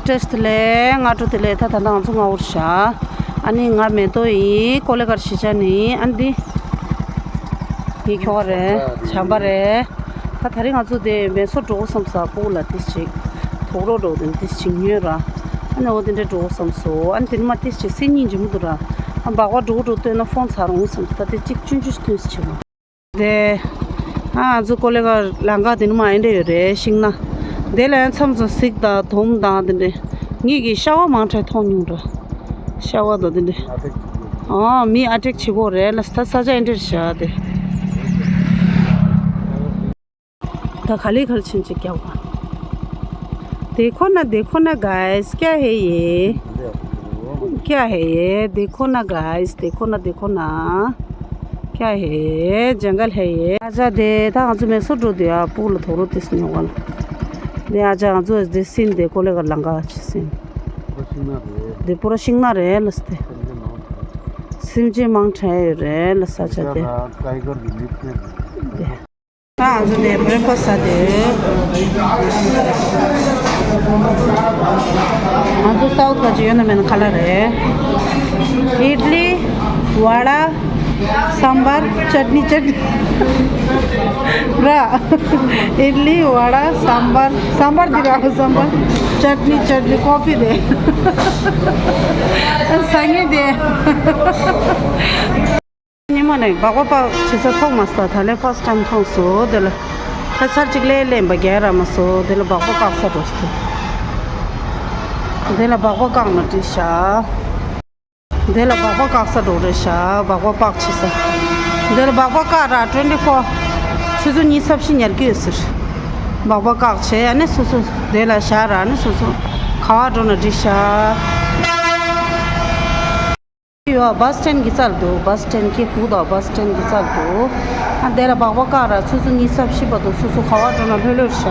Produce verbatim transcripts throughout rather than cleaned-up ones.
བཀྲ་ཤིས་བདེ་ལེགས། སྔ་དྲོ་བདེ་ལེགས། ད་ད་ལྟ་ང་ཚོ་སྔ་པོར་བཞག་ཨ་ནི་ང་མེ་ཏོག་ཡིན། ཀོ་ལེ་གར་གཞིས་ཆགས་ནི། ཨ་ནི་འདི་ངའི་ཁྱོ་ག་རེད། བྱམས་པ་རེད། ད་ད་རེས་ང་ཚོ་དེ་མེ་སོར་འགྲོ་དགོས་བསམ་ས། སྤུ་གུ་ལ་ཏིས་ཅིག་དུག་རོགས་འགྲོ་དེ་ཏིས་ཅིག་ཉོས་ར། ཨ་ནི་འོ་དེ་འདྲ་འགྲོ་དགོས་བསམ་སོང་། ཨ་ནི་དེ་ནི་མ་ཏིས་ཅིག་སེམས་ཉིད་འཇིམ་པོ་འདུག་ར། ཨ་སྦག་སྦག་འགྲོ་འགྲོ་བཏོན་ན་ཕོན་ཚར་འོང་བསམ་ས། ད་དེ་གཅིག་ཆུང་ཆུང་ཞིག་ཐོན་སྲིད་བྱེད་པ། དེ། ཨ་ང་ཚོ་ཀོ་ལེ་གར་ལམ་ཁ་དེ་ནི་མ་ཨེ་འདྲ་ཡོད་རེད། ཤིང་ནགས། དེ་ལ་ཡང་མཚམས་མཚམས་གཟིག་དང་དོམ་དང་དེ་འདྲ། ངེད་ཀྱིས་ཤ་བ་མང་དྲགས་མཐོང་མྱོང་འདྲ། ཤ་བ་དང་དེ་འདྲ། ཨ་མི་ཨ་ཊེག་བྱེད་གོ་རེད་ལ། ད་ས་ཆ་ཨེ་འདྲ་བཞག་དེ། ད་ག་ལེ་ག་ལེ་ཕྱིན་ཅིག་རྒྱག་པ། देखो ना, देखो ना गाइस, क्या है ये? क्या है ये? देखो ना गाइस, देखो ना, देखो ना। क्या है ये? जंगल है ये। ཨ་ཅག་དེ་ད་ང་ཚོ་མེ་སོར་འགྲོ་དུས་ཨ་སྤུ་གུ་ལ་དུག་རོགས་ཏིས་ཉོ་ག་ལ། དེ་ཨ་ཅག་ང་ཚོ་དེ་སིན་དེ་ཀོ་ལེ་གར་ལམ་ཁ་ཕྱིན་སིན། དེ་པུ་ར་ཤིང་ནགས་རེད་ལ་སྟེ། སེམས་ཅན་མང་དྲགས་ཡོད་རེད་ལ་ས་ཆ་དེ། དེ། ད་ང་ཚོ་ནས་བྷི་རེག་ཕ་སི་ཟ་དེ། ང་ཚོ་སའུ་ཐི་ག་ཅིག་ཡོད་ན་མེད་ན་ཁ་ལག་རེད། ཨིཌ་ལི། བ་ད། སམ་བར། ཅཊ་ནི་ཅཊ་ནི། ར། ཨིཌ་ལི། བ་ད། སམ་བར། སམ་བར་འདི་ར་སམ་བར། ཅཊ་ནི་ཅཊ་ནི། ཀོ་ཕི་རེད། ཟ་ངེས་དེ། ཉི་མ་ནས་སྦག་སྦག་པགས་བྱེད་ས་མཐོང་མ་སོང་། ད་ལན་ཕར་སི་ཊི་ཊའིམ་མཐོང་སོང་། དེ་ལ་ད་ཚར་གཅིག་ལས་ལེན་པ་རྒྱག་རག་མ་སོང་། དེ་ལ་སྦག་སྦག་བཀག་ས་འགྲོ་སོང་། དེ་ལ་སྦག་སྦག་བཀག་ན་འགྲིག་ཤག་དེ་ལ་སྦག་སྦག་བཀག་ས་འགྲོ་རེད་ཤག་སྦག་སྦག་པགས་བྱེད་ས། དེ་ལ་སྦག་སྦག་བཀག་རག་ཊུ་ཝེན་ཊི་ཕོར། ཆུ་ཚོད་ཉི་ཤུ་རྩ་བཞི་ཉར་གྱི་ཡོད་ཟེར། སྦག་སྦག་བཀག་བྱས་ཨ་ནི་སོ་སོ་དེ་ལ་བཞག་རག་ཨ་ནི་སོ་སོ་ག་པར་འགྲོ་ན་འགྲིག་ཤག་ཡོད། བྷ་སི་སི་ཊེན་གྱི་རྩར་འདུག་བྷ་སི་སི་ཊེན་གྱི་སྒུག་དང་བྷ་སི་སི་ཊེན་གྱི་རྩར་འདུག་ཨ་དེ་ལ་སྦག་སྦག་བཀག་རག་ཆུ་ཚོད་ཉི་ཤུ་རྩ་བཞི་བར་དུ་སོ་སོ་ག་པར་འགྲོ་ན་ལྷོད་ལྷོད་བཞག་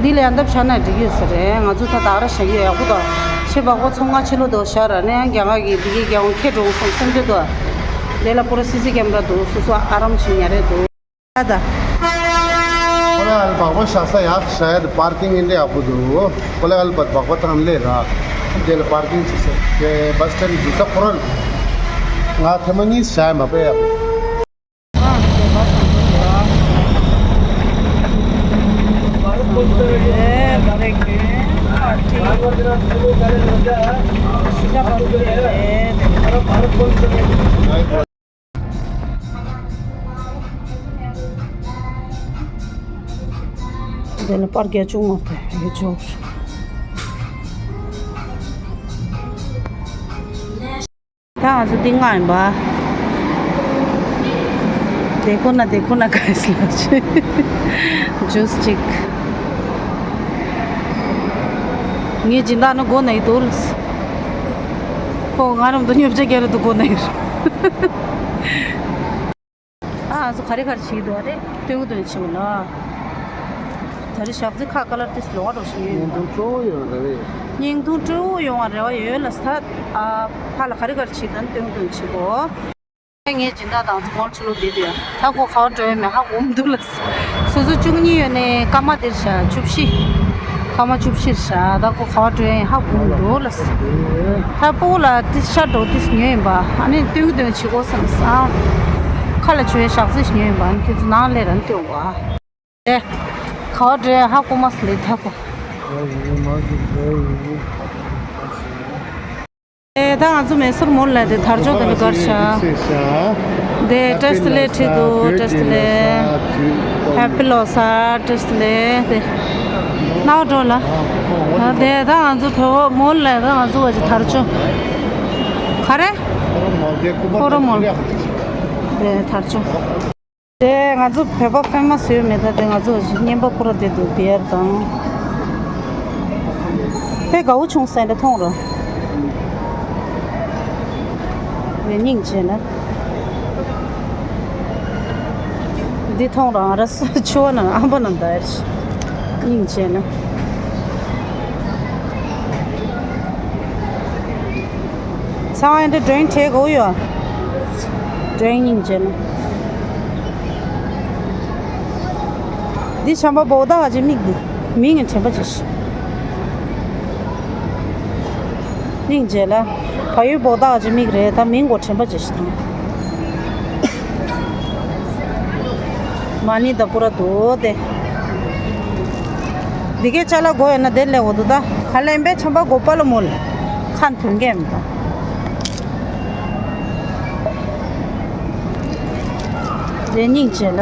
འདི་ལ་ཡང་འདབ་བཞག་ན་འགྲིག་ཡོད་ས་རེད། ང་ཚོ་ད་དག་ར་བཞག་གི་ཡོད། ཡག་པོ་འདུག་ཆེ་སྦག་སྦག་ཚོང་ཁང་ཕྱི་ལོགས་དུ་བཞག་རག་ནས་རྒྱ་གར་གྱི་འདི་གའི་རྒྱལ་ཡོངས་ཁྱེད་འགྲོ་སོང་སེམས་ཁྲལ་འདུག་དེ་ལ་པུ་ར་སི་སི་ཀེམ་ར་འདུག་སོ་སོ་ཨ་རམ་བྱེད་ཉ་རེད་འདུག་ད་ད། ཀོ་ལེ་གྷལ་སྦག་སྦག་བཞག་ས་ཡག་ཤག་ཡ། དེ་པར་ཀིང་ཨེ་འདྲ་ཡག་པོ་འདུག་ཀོ་ལེ་གྷལ་བར་སྦག་སྦག་ཐང་ལས་ར། དེ་ལ་པར་ཀིང་བྱེད་ས་དེ་བྷ་སི་སི་ཊེན་འཛུལ་ས་ཁོ་རང་། ང་ཐེངས་མ་གཉིས་བཞག་མ་པས་ཡག་པོ། དེ་ནི་པར་རྒྱག་བཅུག་མ་ཐུབ་ཡོད་ཆོག་ད་ང་ཚོ་འདི་ང་ཡིན་པ། དེ་ཁོ་ན་དེ་ཁོ་ན་ག་ས་ལ་ཆེ། ཇུས་ཅིག་ངའི་སྦྱིན་བདག་ནི་སྒོ་ན་ཡི་འདུག་ཁོ་ང་རང་དུ་ཉོབ་ཆ་རྒྱ་རུ་དུ་སྒོ་ན་ཡི། ཨ་ང་ཚོ་ག་རེ་ག་རེ་བྱེད་ཀྱི་འདུག་རེད། སྟོན་གི་འདུག་བྱེད་གི་ལ། ད་རེས་ཞག་རྩི་ཁ་ཀ་ལར་ཏིས་ལོག་འགྲོ་ཞིག་ཡོད། བརྙན་ཐུང་སྤྲོ་བོ་ཡོད་རེད། བརྙན་ཐུང་སྤྲོ་བོ་ཡོང་བ་རེ་བ་ཡོད་ལ་ས། ཨ་ཕ་ལ་ག་རེ་ག་རེ་བྱེད་དང་སྟོན་གི་འདུག་བྱེད་གོ་ངའི་སྦྱིན་བདག་དང་ཚོང་ཕྱི་ལོགས་བསྡད་དུས་ད་ཁོ་ག་པར་འགྲོ་ཡོད་མེད་ཧ་གོ་མི་འདུག་ལ། སོ་སོ་བཅུ་གཉིས་ཡོད་ནས་སྐར་མ་དེར་བཞག་བཅུ་བཞི། སྐར་མ་བཅུ་བཞིར་བཞག་ད་ཁོ་ག་པར་འགྲོ་ཡོད་ཧ་གོ་མི་འདུག་ལ། ད་སྤུ་གུ་ལ་ཏིས་ཤར་འགྲོ་ཏིས་ཉོས་ཡིན་པ་ཨ་ནི་སྟོན་གི་འདུག་བྱེད་གོ་བསམ་སང་། ཁ་ལ་བྱོས་ཞག་རྩི་ཉོས་ཡིན་པ་ཨ་ནི་ཁྱོད་ཚོ་ནང་ལས་རང་སྟོན་གོ་ཨ། ལས། ག་པར་འགྲོ་ཡ་ཧ་གོ་མ་སོང་ལས་ཐ་གོ་ལས་ད་ང་ཚོ་མེ་སོར་མོལ་ལ་དེ་དར་ལྕོག་དེ་ལ་གར་ཤག་དེ་བཀྲ་ཤིས་བདེ་ལེགས་བྲིས་འདུག་བཀྲ་ཤིས་བདེ་ལེགས། ཧེ་པི་ལོ་སར་བཀྲ་ཤིས་བདེ་ལེགས་དེ། ནའོ་འགྲོ་ལ། དེ་ད་ང་ཚོ་བོད་པ་མོལ་ལ་ད་ང་ཚོ་བ་ཅི་དར་ལྕོག་ག་རེ། ཕོ་རོ་མོལ། དེ་དར་ལྕོག་དེ་ང་ཚོ་བོད་པ་ཕེ་མ་སི་ཡོད་མེད་ད་དེ་ང་ཚོ་བརྙན་པ་ཁོ་ར་དེ་འདུག་བི་ཡར་དང་། དཔེ་དགའ་བོ་བྱུང་ས་འདྲ་མཐོང་ར། དེ་སྙིང་རྗེ་ན། འདི་མཐོང་ར་ང་ར་སུ་ཆུ་བ་ན་ཨམ་པ་ན་འདའ་ཡར་སྙིང་རྗེ་ན། ཚང་མ་འདི་ཌོ་ཡིང་བྱེད་དགོས་ཡོད། ཌོ་ཡིང་སྙིང་རྗེ་ན། འདི་བྱམས་པ་བོ་ད་ག་ཅི་མིག་འདི་མིང་ངས་དྲན་པ་ཅི་ཞིག་སྙིང་རྗེ་ལ། བལ་ཡུལ་བོག་ཏག་ཅིག་མིག་རེད། ད་མིང་གོ་དྲན་པ་ཅིག་ཞིག་དང་། མ་ཎི་དང་པུ་ར་འདུག་སྟེ། འདི་གའི་ཅ་ལག་དགོས་ཡོད་ན་དེ་ལས་འོ་འདུག་ད་ག་ལེན་པའི་ཆམ་པ་གོ་པ་ལ་མོལ། ཁ་འཐུང་གེ་མི་ད། དེ་སྙིང་རྗེ་ལ།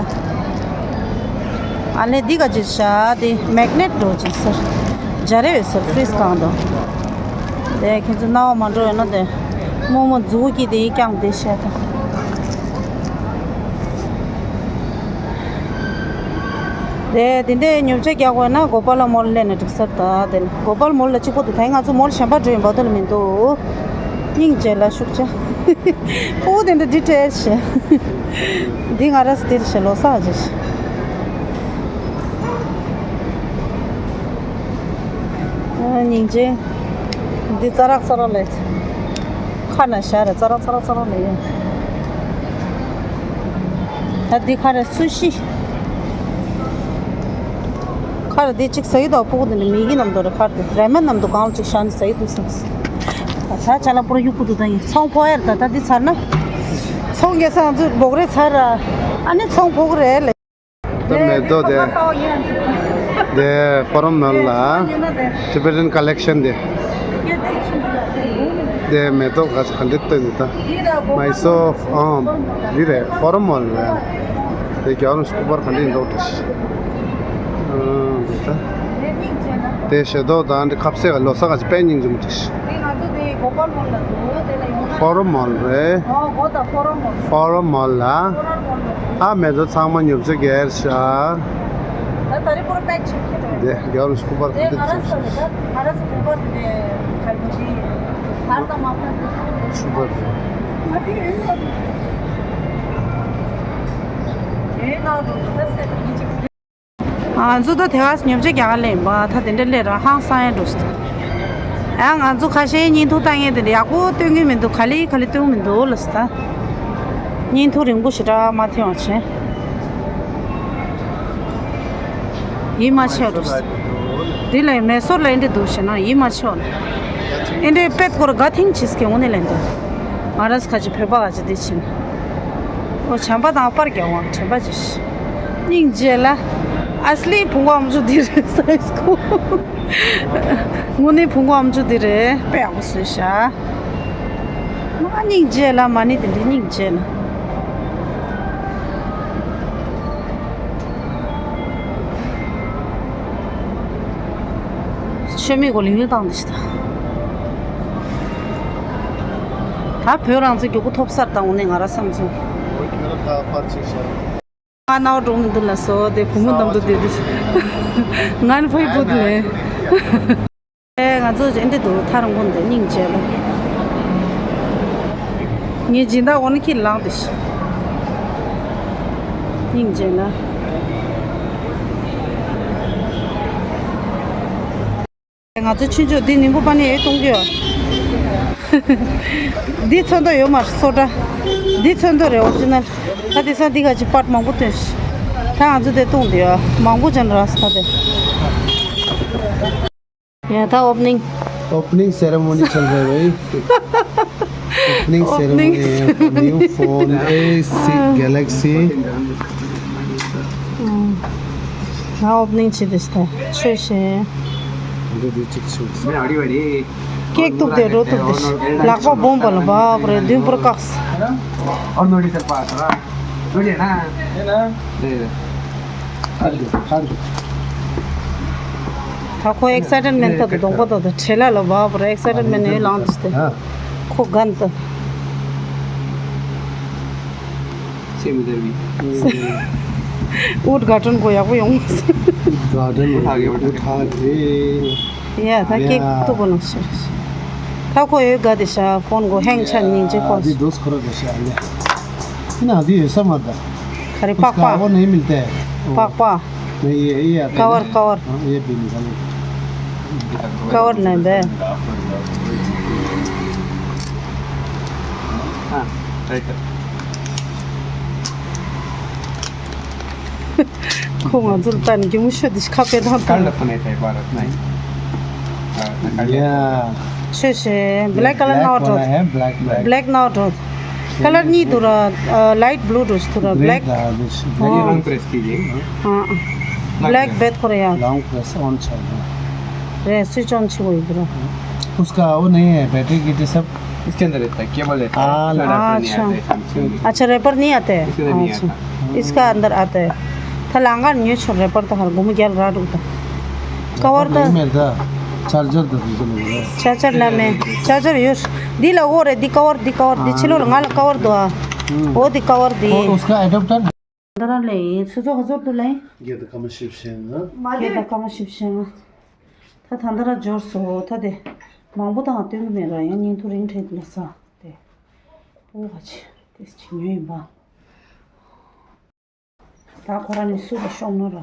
ཨ་ལེ་འདི་ག་ཅིག་བཞག་དེ་མེག་ནེཊ་འགྲོ་ཅིག་ཟེར། འཇའ་རེ་ཡོད་ཟེར་ཕི་རིས་གང་དང་། དེ་ཁྱེད་ཚོ་རྣ་བ་མ་འགྲོ་ཡོད་ན་དེ། རྨོ་མོ་མཛུ་གུ་དེ་རྐྱང་དེ་བཤད་ད། དེ་དེ་འདྲའི་ཉོ་ཆ་རྒྱག་དགོས་ན་གོ་པ་ལ་མོལ་སླེབས་ནས་འགྲིག་ས་ད་དེ་ནི་གོ་པ་ལ་མོལ་ལ་གཅིག་པོ་དེ་ད་ང་ཚོ་མོལ་གཞན་པ་འགྲོ་ཡིན་པ་དོ་ལ་མི་འདུག་སྙིང་རྗེ་ལ་ཤུགས་ཆེ། ཕྲུ་གུ་དེ་འདྲ་འདི་སྤྲད་ཤེ། འདི་ང་རས་འདིར་ཤེ་ལོ་སག་ཅིག་ཤེ། ཨ་སྙིང་རྗེ། འདི་ཙ་རག་ཙ་རག་ལས། ཁ་ན་ཤ་ར་ཙ་རག་ཙ་རག་ཙ་རག་ལས་ཡོད། ད་འདི་ཁ་ར་སུ་ཤི། ཁར་དེ་གཅིག་ཟ་ཡི་དོ་ཕྲུ་གུ་དེ་ནི་མིག་གི་ནམ་དུ་རེ་ཁར་དེ་རེ་མ་ནམ་དུ་གང་ལ་གཅིག་ཤ་ནི་ཟ་ཡི་དུ་སམ། ད་ཆ་ལ་པུ་ར་ཡུ་ཀུ་དུ་ད་ཡིན་ཚོང་ཕོ་ཡར་ད་ད་འདི་ཚར་ན། ཚོང་རྒྱལ་སང་ཚུ་འབོག་རེ་ཚར་ར། ཨ་ནི་ཚོང་ཕོ་གུ་རེ་ལེ། དེ་མེ་ཏོག་དེ། དེ་ཕོ་རོམ་མོལ་ལ། Tibetan collection དེ། དེ་མེ་ཏོག་ག་ཚ་ག་འདྲེ་སྟོན་འདི་ད། མའི་སོ་ཨམ། འདི་རེད་ཕོ་རོམ་མོལ་རེད། དེ་རྒྱ་རུ་སྐུ་པར་ག་འདྲེ་འདོག་ཏུ་ཤི། འདི་ད། དེ་ཞེ་ཏོག་དང་འདི་ཁབ་སེ་ག་ལོ་ས་ག་ཅི་པད་སྙིང་རྗེ་མོ་ཏུ་ཤི། ཕོ་རོམ་མོལ་རེད། ཕོ་རོམ་མོལ་ལ། ཨ་མེ་ཏོག་ཚང་མ་ཉོ་ཆ་སྒེར་ཤ། དེ་རྒྱ་རུ་སྐུ་པར་ག་འདྲེ་ཏུ་ཤི། ང་ཚོ་ད་དེ་ག་ཉོ་ཆ་རྒྱག་ག་ལེན་པ་ད་དེ་འདྲ་ལས་ར་ཧང་སང་ཡ་འགྲོ་སི། ཡང་ང་ཚོ་ཁ་ཤས་བརྙན་ཐུང་ལྟ་མཁན་དེ་འདྲ་ཡག་པོ་སྟོན་གི་མི་འདུག་ག་ལེ་ག་ལེ་སྟོན་མི་འདུག་ལ་སི་ད། བརྙན་ཐུང་རིང་པོ་ཞེ་དྲག་མ་ཐོན་པ་བྱས། ཡིད་མ་ཆེས་པ་འདུག་དེ་ལས་མེ་སོར་ལ་ཨེ་འདྲ་འདུག་ཞེ་ན་ཡིད་མ་ཆེས་པ་ལ། ཨེ་འདྲའི་པད་སྐོར་དགའ་ཐིང་ཆིས་ཀྱི་འོ་ནི་ལན་དུ། ང་རས་ཁ་ཅིག་བོད་པ་ག་ཅིག་དེ་ཕྱིན། ཨོ་བྱམས་པ་དང་པར་རྒྱག་དབང་དྲན་པ་ཅིག་སྙིང་རྗེ་ལ། ཨ་སི་ལི་བུང་བ་ཨམ་ཅོག་འདི་རེད་ས་ཡིས་ཁུ། དངོས་གནས་བུང་བ་ཨམ་ཅོག་འདི་རེད་དཔེ་ཡག་པོ་བཟོས་ཤག་མ་སྙིང་རྗེ་ལ་མ་ཎི་དེ་འདྲའི་སྙིང་རྗེ་ལ། ཆོས་མེད་གོ་ལིང་ལིང་བཏང་འདི་ཞིག་ད། ད་བོད་རང་བཙན་མགྱོགས་པོ་ཐོབ་སར་བཏང་འོ་ནས་ང་ར་བསམ་ཚུལ། ང་རྣ་བ་འགྲོ་མི་འདུག་ལ་སོ་དེ་བུ་མོ་འདམ་དུ་བསྡད་དུ། ང་ནི་ཕ་ཡི་བུ་དུ་ལེན། ཨེ་ང་ཚོ་ཅན་དེ་དུ་ཐར་འགོ་འདི་སྙིང་རྗེ་ལ། ངའི་སྦྱིན་བདག་འོ་ན་ཁྱི་ལངས་ཏེ་ཤི། སྙིང་རྗེ་ལ། ང་ཚོ་ཆུང་ཆུང་འདི་ནིང་པོ་པ་ནི་ཨེ་གཏོང་གི་ཡོད། འདི་ཚོན་མདོག་ཡོད་མ་རེད་སོ་འདྲ། འདི་ཚོན་མདོག་རེད་ཨོ་རི་ཇི་ནལ། ད་དེ་སང་འདི་ག་ཅི་པར་མང་པོ་སྟོན་ཤི། ད་ང་ཚོ་དེ་གཏོང་དུ་ཡོད་མང་པོ་ཅན་ར་སི་ད་དེ། ཡ་ད་ཨོ་པ་ནིང་། Opening ceremony चल रहा है भाई। Opening ceremony है for new phone A six Galaxy। ད་ཨོ་པ་ནིང་བྱེད་དེ་ཤི་ད་ཆོས་བཤད། འདི་འདི་གཅིག་ཆོས། ཀེག་གཏུབ་དེ་འགྲོ་གཏུབ་དེ་ཤི། ལག་པ་སྦོམ་པ་ལ་བབ་རེད་མདུན་པོར་བཀག་སོང་། ད་ཁོ་ཨེག་སའི་ཊེཌ་མེན་ཏོག་ཏོ་གདོང་པ་ཏོག་ཏོ་བྲེལ་ལ་ལ་བབ་རེད། ཨེག་སའི་ཊེཌ་མེན་ཡོད་ལང་དུ་སྟེ་ཁོ་གན་ཏོ། ཨུཌ་གྷ་ཊན་གོ་ཡག་པོ་ཡོང་མ་སོང་། ཨུཌ་གྷ་ཊན་གོ་ཡག་པོ་ཐག་རེད། ཡ་ད་ཀེག་ཏུ་གོ་ནང་ཤར། ད་ཁོ་ཡོད་ག་དེ་ཤ་ཕོན་གོ་ཧེང་ཆ་སྙིང་རྗེ་ཁོ། ཨ་འདི་དོས་ཁོ་ར་གོ་ཤ་ཨ་ནི། ཨ་འདི་ཡོད་ས་མ་ད། ཁ་རི་པག་པ། ཨོ་ནི་མིལ་ཏེ། པག་པ། cover cover. ये भी निकालो। कवर नहीं बे। ཁོ་ང་ཚོར་ལྟ་ནས་གྱོང་ཤོད་དེ་ཁ་པེ་དང་། कल अपने थे भारत नहीं। हाँ, कल। या। ཤེས་ཤེས། black color ནོ་འགྲོ། black color གཉིས་འདུག་ར། light blue འགྲོ་ཞིག་འདུག་ར། black. हाँ। black bet ཁོ་ར་ཡ། long press on ཆགས་རེད། switch on ཆེ་བོ་ཡོད་ར། उसका वो नहीं है, battery की सब इसके अंदर रहता है, केबल रहता है। हाँ। इसमें रैपर नहीं आता है, इसमें नहीं। अच्छा, रैपर नहीं आता है। इसके अंदर नहीं आता। इसका अंदर आता है। ད་ལང་ཀར་ཉོས་ཆོག་རེ་པར་ད་ཧར་སྒོར་མོ་བརྒྱ་ལ་རག་འདུག་ད། ཀ་བར་ད། མེད་ད། ཆར་ཇར་ད་དུས་ཚོད་ལ། ཆར་ཇར་ལ་མེད། ཆར་ཇར་ཡོད། འདི་ལ་འོ་རེད། འདི་ཀ་བར། འདི་ཀ་བར། འདི་ཕྱི་ལོགས་ལ་ང་ལ་ཀ་བར་འདུག་ཨ། འོ་འདི་ཀ་བར་འདི། वो उसका एडाप्टर। འདི་རང་ལས་ཡིན། སོ་སོ་ག་ཚོད་འདུག་ལས། Get the commission ཞེས་ན། Get the commission ཞེས་ན། ད་ད་འདི་ར་འབྱོར་སོ་ད་དེ། མང་པོ་དང་སྟོན་གི་མེད་ར། ཡང་བརྙན་ཐུང་རིང་ཐུང་ལ་ས་དེ། པོ་བ་ཆེ་དེ་ཅི་ཉོས་ཡིན་པ། ད་ཁོ་རང་ནི་སུ་ལ་ཤོག་ནོ་ར།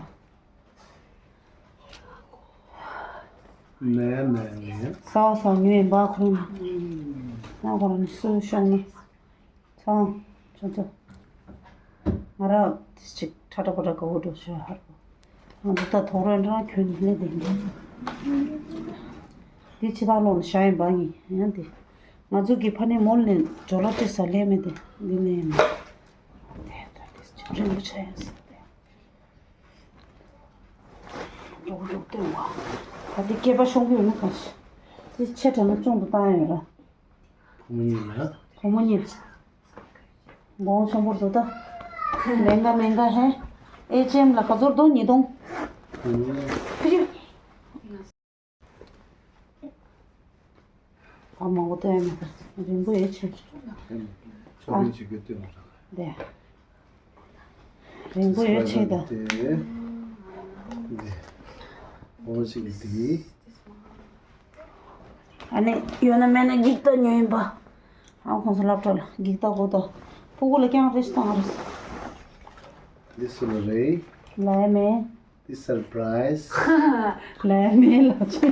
ནས་ནས་ནས། ས་བ་ས་ཉོས་ཡིན་པ་ཁོ་རང་ནི། ན་ཁོ་རང་ནི་སུ་ཤོག་ནོ། ཚང་ཁྱོད་ཚོ། ང་ར་དེ་ཅིག་ཁྲ་ཁྲ་པ་ཁྲ་དགའ་བོ་འགྲོ་ཤོག་ཧར་པོ། ང་ཚོ་ད་ཐོག་རོལ་འདྲ་ཁྱོད་ནི་ལས་དེ་འདྲ། དེ་ཕྱི་ཐག་ལོག་ནས་བཞག་ཡིན་པ་ཡིན་ཡང་དེ། ང་ཚོ་གི་ཕ་ནས་མོལ་ནས་ཇོ་ལ་ཏྲི་ས་ལས་མེད་དེ་འདི་ལས་ཡིན། དེ་ད་དེ་ཅིག་རིན་པོ་ཆེ་ཡིན་ཟེར་ཏེ། རྒྱུག་རྒྱུག་སྟོན་བ། ད་འདི་སྐེད་པ་ཤོང་གི་ཡོད་ན་ག་ཤི། འདི་ཆེ་དྲགས་ན་གཅུང་དུ་བཏང་ཡོད་ར། ཁོ་མོ་གཉིས་ལ། ཁོ་མོ་གཉིས་ལ། དགོང་ཆེན་པོ་འདུག་ད། ལེང་ག་ལེང་ག་ཧེ། ཨེ་ཅེམ་ལ་ག་ཚོད་འདུག་ཉིས་སྟོང་། ཨ་མ་འོ་ཏོ་ཡ་མེད་ད། རིང་པོ་ཡོད་ཆེ། ཕྱོགས་རིས་བྱེད་རྒྱུ་ལྟོས་མ་རག་དེ། རིང་པོ་ཡོད་ཆེ་ད། འདི། འོ་ཞིག་འདི། ཨ་ནི་ཡོད་ན་མེད་ན་འགྱིག་རྟ་ཉོས་ཡིན་པ། ཨ་ཁོང་ཚོ་སློབ་གྲྭ་ལ་འགྱིག་རྟ་གོ་ད། ཕྲུ་གུ་ལ་ཀྱང་རེ་ཞིག་བཏང་རེད། འདི་སུ་ལ་རེད། ལའི་མེ། འདི་སར་པ་རའི་ཛི། ལའི་མེ་ལ་ཆེ།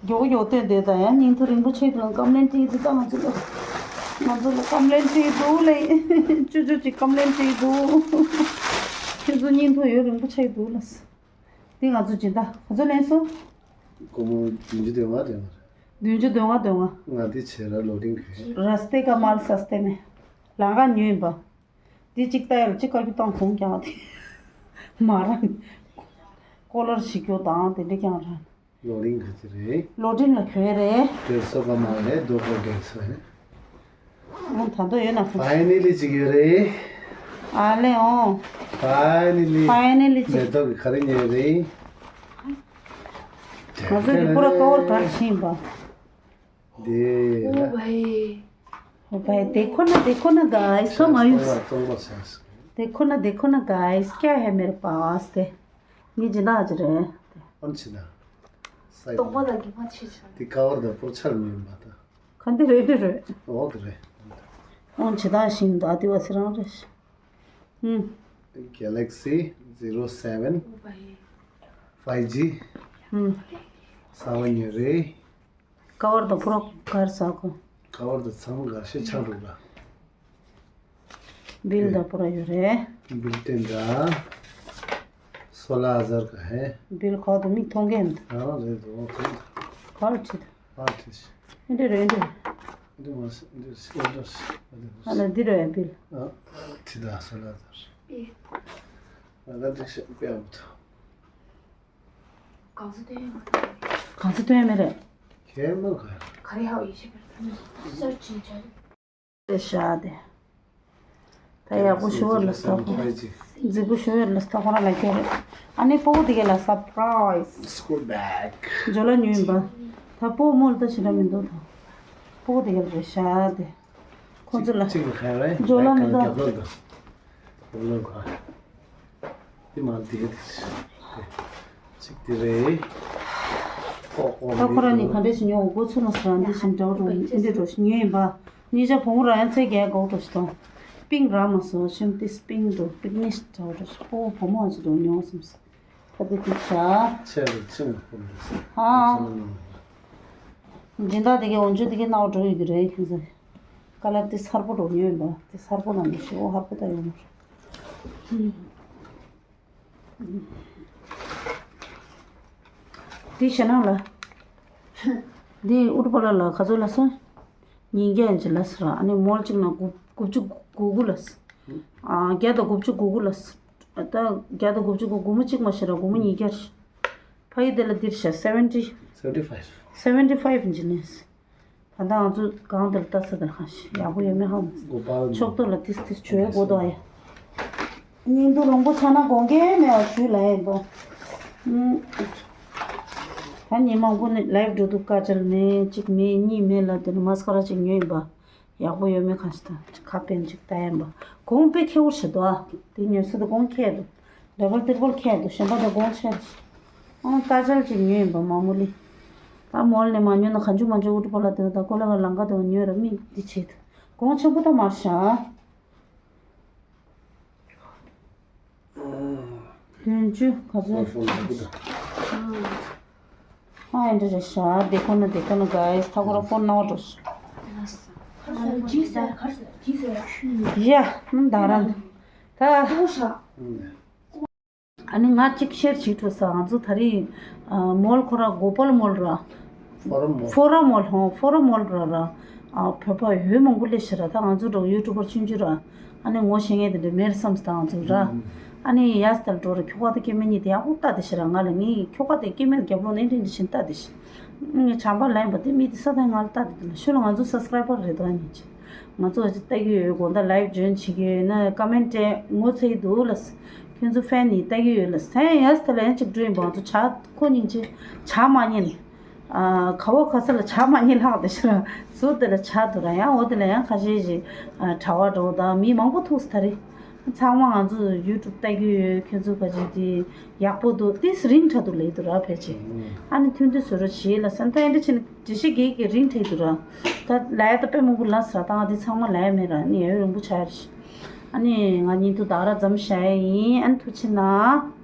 མགྱོགས་མགྱོགས་བསྟན་བསྡད་ད་ཡང་སྙིང་ཐོ་རིང་པོ་ཆེ་དུ་ལ་ཀམ་ལེན་བྲིས་འདི་ད་ང་ཚོ་ལ། ང་ཚོ་ལ་ཀམ་ལེན་བྲིས་འདུག་ལེ། ཅུ་ཅུ་ཅིག་ཀམ་ལེན་བྲིས་འདུག་ཁྱོད་ཚོ་སྙིང་ཐོ་ཡོད་རིང་པོ་ཆེ་འདུག་ལ། འདི་ང་ཚོ་སྦྱིན་བདག་ག་ཚོད་ལེན་སོང་། སྒོར་མོ་བདུན་ཅུ་དོན་ལྔ་དོན་ལྔ། བདུན་ཅུ་དོན་ལྔ་དོན་ལྔ། ང་འདི་བྱེད་ར་ལོ་རིང་གི། ར་སྟེ་ཀ་མལ་ས་སྟེ་མེ། ལང་ཀ་ཉོས་ཡིན་པ། འདི་གཅིག་ལྟ་ཡ་ལ་གཅིག་བཀའ་བཀྱོན་བཏང་སོང་ཀྱང་དེ། མ་རང་། ཀོ་ལར་བྱེད་རྒྱུ་དང་དེ་འདྲ་ཀྱང་རང་། ལོ་རིང་ག་ཚོད་རེད། ལོ་རིང་ལ་གྱོན་རེད། ཌེ་སོ་ཀ་མ་རེད་རྡོ་ཀོ་ཌེ་སོ་རེད། ཨང་ད་དུང་ཡོད་ན་ཁོ། ཕའི་ནལ་ལི་གཅིག་ཡོད་རེད། ཨ་ལེ་ཨོ། ཕའི་ནལ་ལི། ཕའི་ནལ་ལི་གཅིག་མེ་ཏོག་གི་ག་རེ་ཉོས་རེད། ང་ཚོ་གི་པུ་ར་ཀ་བར་ག་རེ་ཕྱིན་པ། འདི་ལ། ཨོ་བའི། देखो ना, देखो ना गाइस, कम आयुष। देखो ना, देखो ना गाइस, क्या है मेरे पास? ངས་སྦྱིན་བདག་ཅིག་རེད། ཨོན་ཆི་ན། སའི། ཏོག་པ་དང་གི་མ་ཆེ་ཆ། འདི་ཀ་བར་དང་པོ་ཆར་མིན་པ་དང་། ག་འདི་རེད་འདི་རེད། འོ་འདི་རེད། ཨོན་ཆི་ད་ཤིང་ད་འདི་བ་སི་རང་རེད། ཨུམ། Galaxy zero seven five G ཨུམ། ས་བ་ཉེ་རེད། ཀ་བར་དང་པུ་ར་གར་ས་གོ། ཀ་བར་དང་ཚང་མ་ག་ཤེད་ཆགས་འགྲོ་ལ། བིལ་དང་པུ་ར་ཡོད་རེད། བིལ་ཏེན་ད། सोलह हज़ार का है། བིལ་ཁ་དུ་མིག་མཐོང་གི་མི་འདུག་ཨ་རེད་དོ་མཐོང་། ག་ལ་ཁྲིད། ཨ་ཁྲིད། ཨེ་འདྲ་རེད་འདྲ། འདི་མ་སི་འདི་སི་འདི་སི། ཨ་ལ་འདི་རེད་བིལ། ཨ་ཁྲིད་ད་सोलह हज़ार། ཨ་ལ་འདི་ཤ་པེ་ཨ་བུ་ཐོ། གང་ཚེ་སྟོན་ཡོད་མ་རེད། གང་ཚེ་སྟོན་ཡོད་མ་རེད། ཁྱེད་མ་ག་ག་རེ་ཧའོ་ཡེ་ཤེས་པར་སར་ཅིན་ཅར། དེ་ཤ་དེ། ད་ཡག་པོ་ཞུ་བར་ལ་ས་ཁོ། རྫིག་པོ་ཞུ་བར་ལ་ས་ཁོ་རང་ལ་སྐྱོ་རེད། ཨ་ནི་སྤོ་བོ་དེ་ག་ལ་སར་པ་རའི་ཛི། སྐུལ་བེག་ཇོ་ལ་ཉོས་ཡིན་པ། ད་སྤོ་བོ་མོ་ལ་ད་ཞེ་དྲག་མི་འདུག་ད། སྤོ་བོ་དེ་ག་ལ་རེད་ཤ་དེ། ཁོ་ཚོ་ལ། གཅིག་ལ་ཁ་རེད། ཇོ་ལ་མི་འདུག་རྒྱབ་ལོགས་དང་། རྒྱབ་ལོགས་ཁ། འདི་མ་འདི་གཅིག་འདི་རེད། ཨོ་ཨོ། ད་ཁོ་རང་ནི་ག་འདྲ་ཞིག་ཉོ་འོ་ཚོ་ན་ས་འདི་བཞིན་འདྲ་བོ་འདི་འདྲ་ཞིག་ཉོས་ཡིན་པ། ཉིན་ཞག་བུ་མོ་རང་ཡང་ཚེ་རྒྱལ་གོག་འདྲ་ཞིག་དང་། པིང་ར་མ་སོ་ཤིམ་ཏི་སྤིང་འདུག་པིག་ནིཤ་འདྲ་བོ་འདྲ་ཞིག་པོ་བུ་མོ་ཨ་ཅི་འདྲ་ཉོ་སམ་སི། ད་དེ་ཐིག་ཤ། ཆེ་རུ་ཆེ་རུ་ཕུལ་འདུག་ས། ཨ། ས་ལ་ནང་། སྦྱིན་བདག་དེ་གའི་འོན་ཆུ་དེ་གའི་ནང་འགྲོ་ཡི་གི་རེད་ཁྱེད་ཚོ། ཀ་ལར་དེ་སར་པོ་འགྲོ་ཉོས་ཡིན་པ་དེ་སར་པོ་ན་མི་ཤེས་ཨོ་ཧར་པོ་ད་ཡོང་ནོ། དེ་ཞེ་ནང་ལ། འདི་ཨུ་ཏུ་པ་ལ་ལ་ག་ཚོད་ལ་སོང་། ཉིས་བརྒྱ་ཡན་ཅིག་ལ་སི་ར། ཨ་ནི་མོལ་གཅིག་ན་དགུ་དགུ་བཅུ་གོ་དགུ་ལ་སི། ཨ་བརྒྱ་དང་དགུ་བཅུ་གོ་དགུ་ལ་སི། ད་བརྒྱ་དང་དགུ་བཅུ་གོ་དགུ་མོ་གཅིག་མ་ཤི་ར་དགུ་མོ་ཉིས་བརྒྱ་རེད། ཕ་ཡི་དེ་ལ་འདིར་ཤ་seventy seventy five seventy five ཡན་ཅིག་ལེན་སི། ད་ལྟ་ང་ཚོ་གང་དེར་ལྟ་ས་དེར་ཧ་ཤི་ཡག་པོ་ཡོད་མེད་ཧ་མ་སི། ཕྱོགས་གཏོགས་ལ་ཏིས་ཏིས་བྱོས་དགོས་དོ་ཡ། སྙིང་སྡུག་རོང་པོ་ཆགས་ན་དགོངས་འགལ་མེད་པ་ཞུས་ལ་ཡིན་པ། ཨུམ། ད་ཉིན་མང་པོ་ནས་ལའིབ་འགྲོ་འདུག་དཀའ་སྤྱད་ནས་གཅིག་མེད་གཉིས་མེད་ལ་དེ་ནས་མ་སི་ཀ་ར་གཅིག་ཉོས་ཡིན་པ། ཡག་པོ་ཡོད་མེད་གང་ཞིག་དང་ཁ་དཔེ་གཅིག་ལྟ་ཡིན་པ། གོང་དཔེ་ཁེ་བོ་ཞིག་འདུག་ཨ། དེ་ཉོས་ས་དེ་གོང་ཁེ་འདུག་ཌ་བལ་ཏྲི་བལ་ཁེ་འདུག་གཞན་པ་དེ་གོང་ཆེ་རེད། ཨང་ཀ་ཅལ་གཅིག་ཉོས་ཡིན་པ་མ་མོ་ལི། ད་མོལ་ནས་མ་ཉོས་ན་གང་བྱུང་མ་བྱུང་ཨུ་ཏུ་པ་ལ་དེ་ད་ཀོ་ལ་བ་ལང་ཀ་དེ་ཉོས་ར་མིག་འདི་བྱེད་དུ་གོང་ཆེན་པོ་ད་མར་ཤ། བདུན་ཅུ་ག་ཚོད། ཨ་ཨེ་འདྲ་རེད་ཤག་དེ་ཁོ་ན་དེ་ཁོ་ན་ག་ཡེ་ཐ་ཁོ་ར་ཕོན་ནང་འགྲོ་ཤག་ཡ་ནམ་ད་ར་ད། ཨ་ནི་ང་གཅིག་ཤེར་བྱེད་ཐུབ་ས། ང་ཚོ་ད་རེས་ཨ་མོལ་ཁོ་ར་གོ་པལ་མོལ་ར། ཧྥོ་རམ་མོལ། ཧྥོ་རམ་མོལ་ཧོ་ཧྥོ་རམ་མོལ་ར་ར། ཨ་བོད་པ་ཡོད་མང་པོ་སླེབས་ཤག་ར། ད་ང་ཚོ་འདྲ་བོ་ཡུ་ཊུབ་པར་ཆུང་ཆུང་ར། ཨ་ནི་ངོ་ཤེས་མཁན་དེ་འདྲ་མེད་བསམ་སྟེ་ང་ཚོ་ར། ཨ་ནི་ཡ་སི་ཏལ་འགྲོ་ར་ཁྱོ་ག་དེ་སྐྱེ་དམན་གཉིས་དེ་ཡག་པོ་ལྟ་དེ་ཤག་ར། ང་ལ་ངའི་ཁྱོ་ག་དེ་སྐྱེ་དམན་རྒྱབ་ལོགས་ནས་འདྲེན་འདྲེན་བྱིན་ལྟ་དེ་ཤག་ངས་བྱམས་པ་ལན་པ་དེ་མི་དེ་ས་དང་ང་ལ་ལྟ་དེ་འདུག་ལ་ཤོད་ལ། ང་ཚོ་སབ་སི་ཀ་རའི་བར་རེད་དོ་ཉིན་ཆེ། ང་ཚོ་ལྟ་གི་ཡོད་དགོངས་དག་ལའིབ་ཇོ་ཡིན་བྱེད་ཀྱི་ཡོད་ན་ཀ་མེན་ཊི་ངོ་ཚ་གི་འདུག་ལ། ཁྱོད་ཚོ་ཕེན་ནི་ལྟ་གི་ཡོད་ལ། ས་ཡ་ཡ་སི་ཏལ་ཡང་གཅིག་འགྲོ་ཡིན་པ། ང་ཚོ་ཇ་ཁོ་ཉིན་ཆེ་ཇ་མ་ཉལ། ཨ་ག་བ་ག་ས་ལ་ཇ་མ་ཉལ་ལྷག་དེ་ཤི་ར། ཟུར་དེ་ལ་ཇ་འདུག་ར། ཡང་འོ་དེ་ལ་ཡང་ཁ་ཤས་ཤིག་ཨ་གྲྭ་བ་འགྲོ་དང་མི་མང་པོ་ཐུག་སི་ད་རེད། ཚང་མ་ང་ཚོ་ཡུ་ཊུབ་ལྟ་གི་ཡོད། ཁྱོད་ཚོ་ག་ཅིག་དེ་ཡག་པོ་འདུག་ཏིས་རིང་དྲགས་འདུག་ལེ་འདུག་ར་ཕལ་ཆེར། ཨ་ནི་ཐུང་ཐུང་བཟོ་རོགས་བྱེད་ལ་སེམས་ཐག་ཡིན་དེ་ཕྱིན་འགྲེལ་བཤད་གེ་གེ་རིང་དྲགས་འདུག་ར། ད་ལ་ཡ་ད་དཔེ་མང་པོ་ལ་ས་ད་ང་དེ་ཚང་མ་ལ་ཡ་མེད་ར། ཨ་ནི་ཡ་ཡོད་རིང་པོ་ཆགས་ཡ་རེད། ཨ་ནི་ང་ཉིན་ཐོ་ད་ར་འཛམ་བཞག་ཡ་ཡིན། ཨ་ནི་ཐུགས་ཆེ་གནང་།